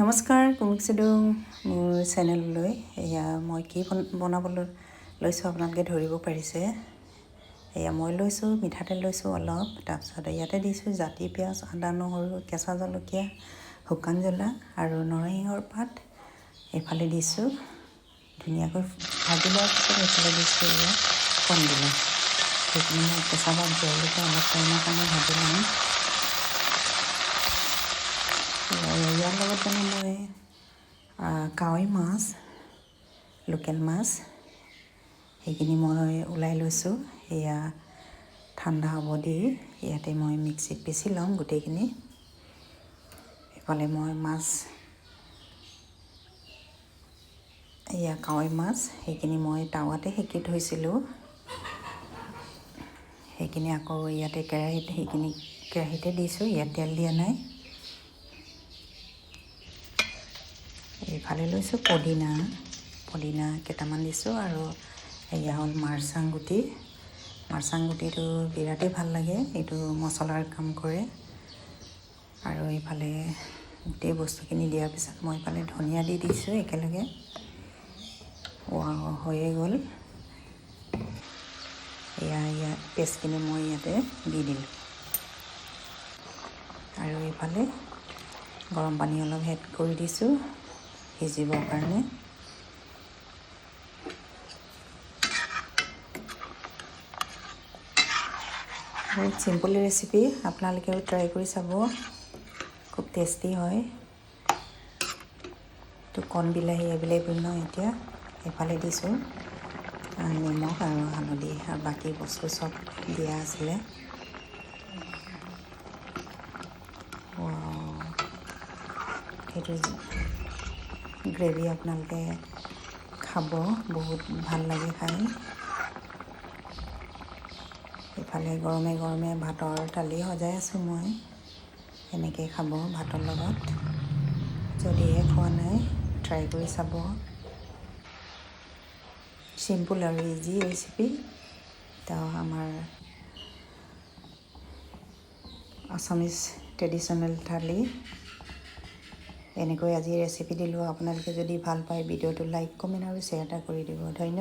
নমস্কাৰ কুমুক চেদুং মোৰ চেনেললৈ। এয়া মই কি বনাবলৈ লৈছোঁ আপোনালোকে ধৰিব পাৰিছে। এয়া মই লৈছোঁ মিঠাতেল লৈছোঁ অলপ, তাৰপিছত ইয়াতে দিছোঁ জাতি পিঁয়াজ, আদা, নহৰু, কেঁচা জলকীয়া, শুকান জ্বলা আৰু নৰসিংহৰ পাত এইফালে দিছোঁ। ধুনীয়াকৈ ভাজি লোৱাৰ পিছত এইফালে দিছোঁ এয়া কণবিলাহী। সেইখিনি মই কেঁচা ভাত যোৱালৈকে অলপ টাইমৰ কাৰণে ভাজি ল'ম। ইয়াৰ লগত মানে মই কাৱৈ মাছ, লোকেল মাছ সেইখিনি মই ওলাই লৈছোঁ। সেয়া ঠাণ্ডা হ'ব দি ইয়াতে মই মিক্সিত পিচি ল'ম গোটেইখিনি। এইফালে মই মাছ, এয়া কাৱৈ মাছ সেইখিনি মই টাৱাতে সেকি থৈছিলোঁ। সেইখিনি আকৌ ইয়াতে কেৰাহীত, সেইখিনি কেৰাহীতে দিছোঁ, ইয়াত তেল দিয়া নাই। এইফালে লৈছোঁ পদিনা, পদিনা কেইটামান দিছোঁ। আৰু এয়া হ'ল মাৰচাং গুটি। মাৰচাং গুটিটো বিৰাটেই ভাল লাগে, এইটো মছলাৰ কাম কৰে। আৰু এইফালে গোটেই বস্তুখিনি দিয়াৰ পিছত মই এইফালে ধনিয়া দি দিছোঁ একেলগে। হৈয়ে গ'ল। এয়া ইয়াত পেষ্টখিনি মই ইয়াতে দি দিলোঁ। আৰু এইফালে গৰম পানী অলপ এড কৰি দিছোঁ সিজিবৰ কাৰণে। বহুত চিম্পল ৰেচিপি, আপোনালোকেও ট্ৰাই কৰি চাব, খুব টেষ্টি হয়। তো কণ বিলাহী এভেইলেবল নহয় এতিয়া। এইফালে দিছোঁ নিমখ আৰু হালধি, আৰু বাকী বস্তু চব দিয়া আছিলে। সেইটো গ্ৰেভি আপোনালোকে খাব, বহুত ভাল লাগে খাই। ইফালে গৰমে গৰমে ভাতৰ থালি সজাই আছোঁ মই, এনেকৈ খাব ভাতৰ লগত। যদিহে খোৱা নাই ট্ৰাই কৰি চাব। চিম্পুল আৰু ইজি ৰেচিপি। তো আমাৰ আছামিজ ট্ৰেডিশ্যনেল থালি এনেকৈ আজি ৰেচিপি দিলোঁ। আপোনালোকে যদি ভাল পায় ভিডিঅ'টো লাইক, কমেণ্ট আৰু শ্বেয়াৰ এটা কৰি দিব। ধন্যবাদ।